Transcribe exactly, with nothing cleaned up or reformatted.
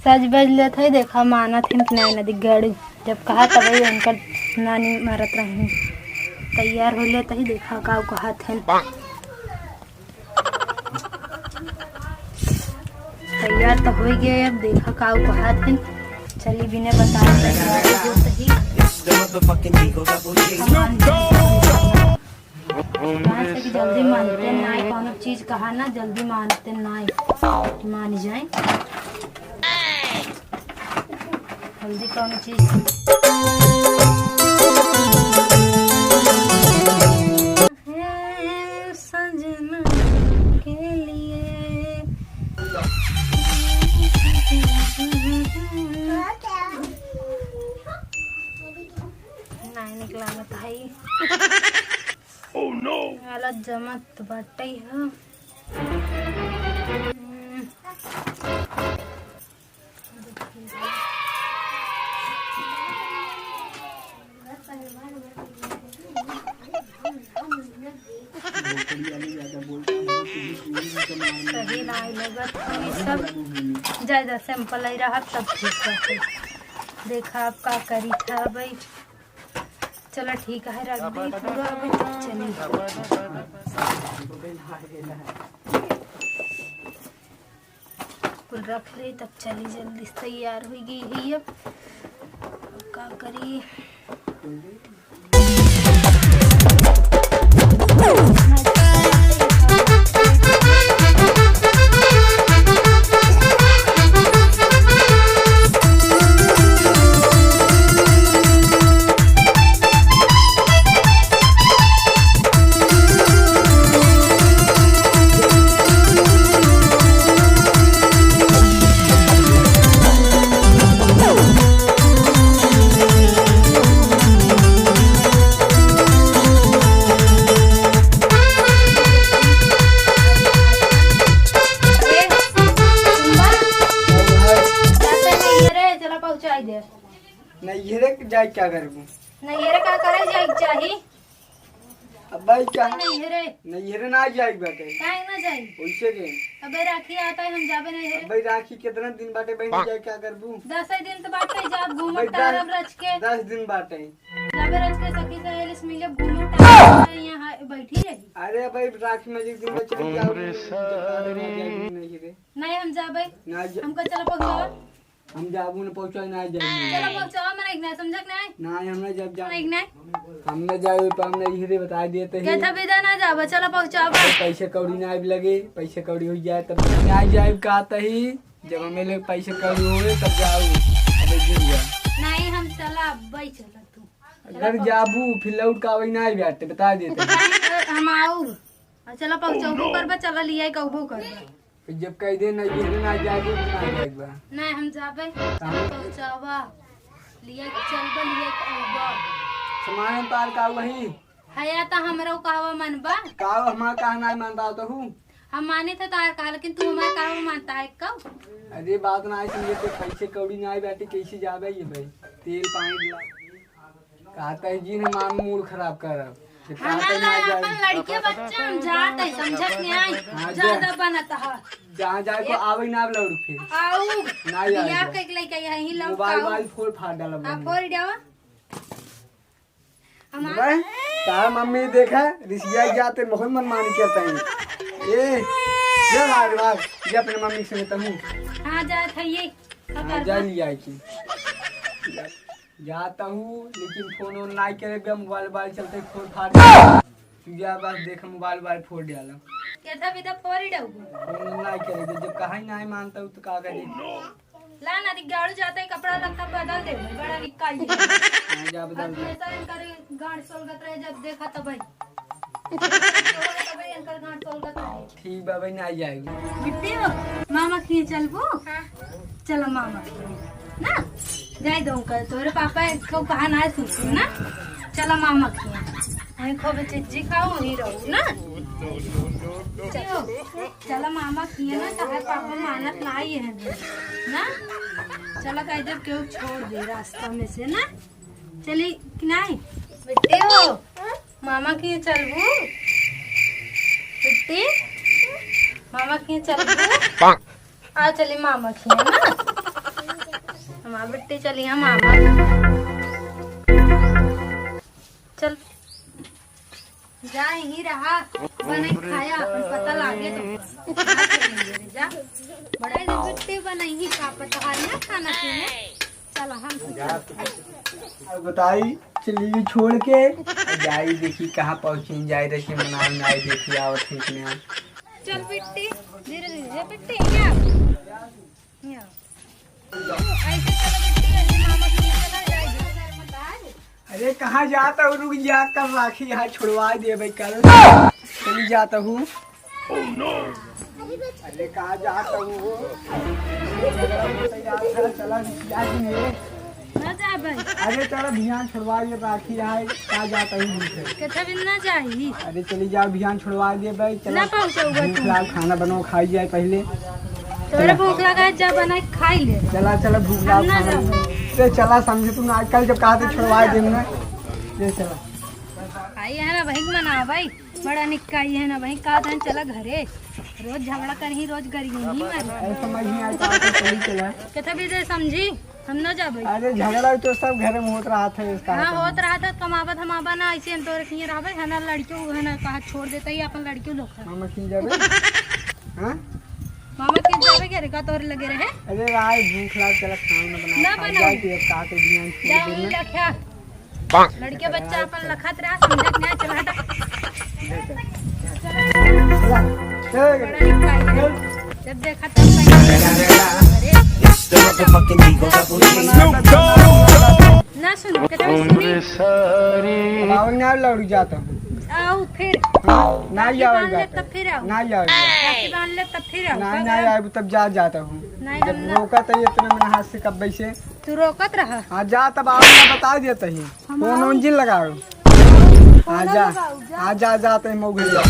सज बज लेत है, देखा मानत हिन कि नाहीं नदी गड़ी। जब कहा तब ही उनकर नानी मारत रही। तैयार हो लेत है, देखा का कहत हिन। तैयार तो हो गए, अब देखा का कहत हिन। चली बिना बताए तैयार हो गए सही। हमारे से कि जल्दी मानते नाई, कौनो चीज कहा ना, जल्दी मानते नाई, मान जाए। जल्दी कौनो चीज। सजना के लिए। नाई निकला मत है। Oh no! हालत जमत बाटे ह। हम्म। सही नाई लगत है ई सब। ज्यादा simple ही रहा तब ठीक रहते। देखा आप का करी था भाई। चला ठीक है, रख दी पूरा, अब चली। कुल रख ले, तब चली, जल्दी से तैयार हो गई है। अब, अब का करी? ए, सुनबा? जाते नहीं है रे, चला पहुँचाई दे। नैहरे जाए का करबू? नैहरे का करे जाए के चाही? अब भाई क्या? नैहरे। नैहरे ना जाए बाटे। काहे ना जाई? वैसे के? अबे राखी आता है, हम जाबे नैहरे। अब भाई राखी कितना दिन बाटे बहन, जाए का करबू? दस ही दिन तो बाटे, जाब घूमब भाई, टहरब दस, रच के। दस दिन बाटे। जाबे रच के सखी सहेली से मिले, घूमब टहरब, यहाँ बैठी रही। अरे भाई राखी में एक दिन बच रही, जाओ, जब तारे ना जाए नैहरे। नहीं, हम जाबे। ना जा- हमका चला पहुँचावा। हम जाबू न पहुँचाए ना जाए। चला पहुँचावा, मने एक ना समझक ना है। ना, हम ना जब जा- मने एक ना। हम ना जाए, पर हम ना इहरे बता देते हैं। कहता विदा ना जाबे, चला पहुँचावा। पैसे कौड़ी ना आइब लगे, पैसे कौड़ी हो जाए तब ना जाए का तही। जब हमें लोग पैसे कौड़ी होए तब जाओ। अबे जिन जा। नहीं, हम चला, अब्बे चला तू। अगर जाबू फिर लौट का आवे ना आइब आटे, बता देते हैं। नहीं, हम आऊ। चला पहुँचाऊ, ऊपर बा, चला लिया, कहबो करबा। जब कह दे ना, ये ना जाए, तो ना जाए बा। नहीं, हम जाबे। हाँ। पहुँचावा। लिया के चलबा, लिया के अउबा। सामान तार का वही? है या तो हमरो कहवा मन बा। का हमार कहा ना मानता तो हूँ? हम माने थे तार कहा, लेकिन तू हमार कहवा मानता है कब? अरे बात ना है, समझे तो पैसे कौड़ी ना आए बाटे, कैसे जाबे ये भाई? तेल पानी ला। कहता है जी ने माम मूड खराब करब। हम कहता है ना ना जाए। अपन लड़के बच्चा हम जात है, समझत नहीं आई। हाँ, ज्यादा जा। बनत है। जहाँ जाए को एक आवे ना लौट फिर। आऊ। ना आवे बियाह जा। के लइका यहीं लौट मोबाइल आऊ। वाइल फोड़ फाड़ डालब हाँ, बहन। फोड़ डावा। हमार बहन, तार मम्मी देखा, रिसिया जाते बहुत मनमानी करता है। ए, जा भाग, भाग, ये अपने मम्मी से तमू। हाँ, जात है ये। हाँ, जा लिया की। जाता हूँ, लेकिन फोन वोन नाई करे बे, मोबाइल वोबाइल चलते फोन फाड़ दे। तू जा बस देख, मोबाइल वोबाइल फोड़ डाला। केथा विदा फोड़ ही डाऊ। फोन वोन नाई करे बे, जब कहा ही नाई मानता हूँ तो का करे? ला ना, दिख गाड़ू जाता है, कपड़ा लत्ता बदल दे, बड़ा निक्का ही है। हाँ, जा बदल अब दे। हमेशा इनकर गांड सोलगत रहे, जब देखा तब ही। तबे इनकर गांड सोलगत रहे। ठीक बा भाई, ना जाएगी। बिट्टी हो, मामा किए चलबो? हाँ। चलो मामा किए। ना? जाए दो उनका, तोरे पापा को कहा ना सुनती ना? चलो मामा किए। वहीं खूब चिज्जी खाओ, वहीं रहो ना? चलो, चलो मामा किए ना, तहार पापा मानत ना ही है ना? चलो कह जब क्यों छोड़ दे रास्ता में से ना? चली कि नहीं? बिट्टी हो, मामा किए चलबू? बिट्टी, मामा किए चलबू? आ चली मामा किए ना। बिट्टी चली हम आवा। चल। जा यहीं रहा, बनाई खाया, अपन पता लागे तो। जा, बड़ा दिन बिट्टी बनाई ही का पता है ना खाना पीना। चल हम अब बताई, चली छोड़ के जाई, देखी कहाँ पहुँची, जाई रही मनाई, नाई देखी आवत है कि ना। चल बिट्टी, धीरे धीरे, ए बिट्टी, यहाँ। यहाँ। ऐसे चलो बिट्टी, ऐसे मामा के यहाँ चला जाए। अरे कहाँ जाता हूँ, रुक जा, कल राखी यहाँ छोड़वा देबे कल। चली जाता हूँ। अरे कहाँ जाता हूँ? चला, चला, रुक जा, रुक जा। ना जा भाई। अरे चला, भियान छोड़वा दे, राखी आए, कहाँ जाता हूँ भूख है? कथा भी ना जाई। अरे चली जाओ, भियान छोड़वा दे भाई, चला। ना पहुँचोगा भूख तू। लाग, खाना बनाओ, खाई जाए पहले। तोरे चला। भूख लगा है, जा बनाई खाई ले। चला, चला, भूख हम लाग, ना खाना जाओ। बनाओ। अरे चला, समझे तू ना, कल जब कहा थे हम छोड़वा ना दे जाओ। ना। ले चला। आई है ना वही मना भाई, बड़ा निक्का आई है ना वही, कहा था चला घरे, रोज झगड़ा करही, रोज गरियही मरी। ऐसा मैं ही आज आपको सही चला। कथा भी दे समझी, हम ना जाबे। अरे झगड़ा तो सब घर में होत रहा था इसका हाँ, होत रहा था, कमाबा धमाबा ना, ऐसे हम तोरे किए रहबे, है ना, लड़कियों है ना, कहा छोड़ देता ही अपन लड़कियों लोग का। मामा की जाबे? हाँ? मामा की जाबे क्या रे, का तोरे लगे रहे? अरे राय भूख लाग, चला खाना ना बना, ना खा बनाओ। जाए, फिर अब का के ध्यान छोड़ जा देना। वही रख्या। लड़के बच्चा अपन लखत रहा, समझत नहीं, चल हटा। चला, चल। बड़ा निकाल है। जब देखा तब कहीं अरे। ना सुन, कितना सुनी। अब आओ ना लौट जाता हूँ। आओ फिर। हाँ, ना राखी जाओ बांध ले जाता। तब फिर आओ। ना जाओ। राखी बांध ले तब फिर आओ। ना, का ना करा? आए तब जा जाता हूँ। नहीं, हम जब ना। रोका तो ये इतना मैंने हाथ से कब से। तू रोकत रहा। हाँ जा तब आओ ना बता देता ही। हम फोन आओ। वोन जिन लगाओ। हाँ, फोन जा। लगाओ, जा। हाँ, जा, जा, तै मौगी जा।